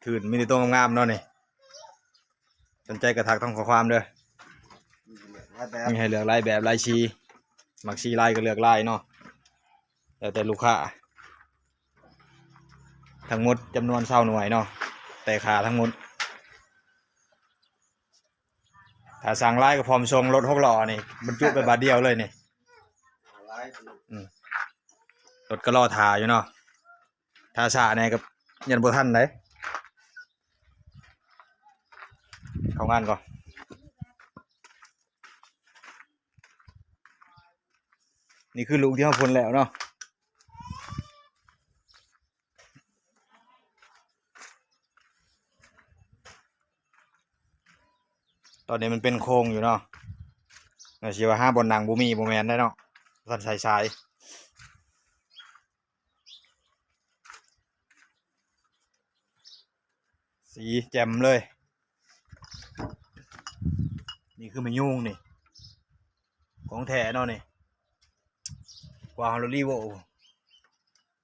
ຕື່ນ ມີແຕ່ໂຕງາມໆເນາະນີ້. ສົນໃຈກໍທັກທາງຂໍ້ຄວາມເດີ. ມີໃຫ້ເລືອກຫຼາຍແບບຫຼາຍສີ ມັກສີລາຍກໍເລືອກລາຍເນາະ ແລ້ວແຕ່ລູກຄ້າ. ທັງໝົດຈຳນວນຊາວໜ່ວຍເນາະ ແຕ່ຂາທັງໝົດ. ຖ້າສັ່ງຫຼາຍກໍພ້ອມສົ່ງ ລົດຫົກລໍ້ນີ້ ບັນຈຸໄປບາດດຽວເລີຍນີ້. ອືມ ລົດກໍລໍຖ້າຢູ່ເນາະ. ຖ້າຊ້າແດ່ກໍຍັງບໍ່ທັນໃດ. ເຂົ້າງານກ່ອນ. ນີ້ຄືລູກທີ່ເຮົາພົ່ນແລ້ວເນາະ. ຕອນນີ້ມັນເປັນໂຄງຢູ່ເນາະ. ແລ້ວຊິວ່າຫາບ່ອນນັ່ງບໍ່ມີ ບໍ່ແມ່ນໄດ໋ເນາະ. ບໍ່ທັນໃສ່ສາຍ. ສີແຈ່ມເລີຍ. ນີ້ຄືແມ່ຍູງນີ້ ຂອງແທ້ເນາະນີ້ ກວ່າຮອນໂລລີໂວ.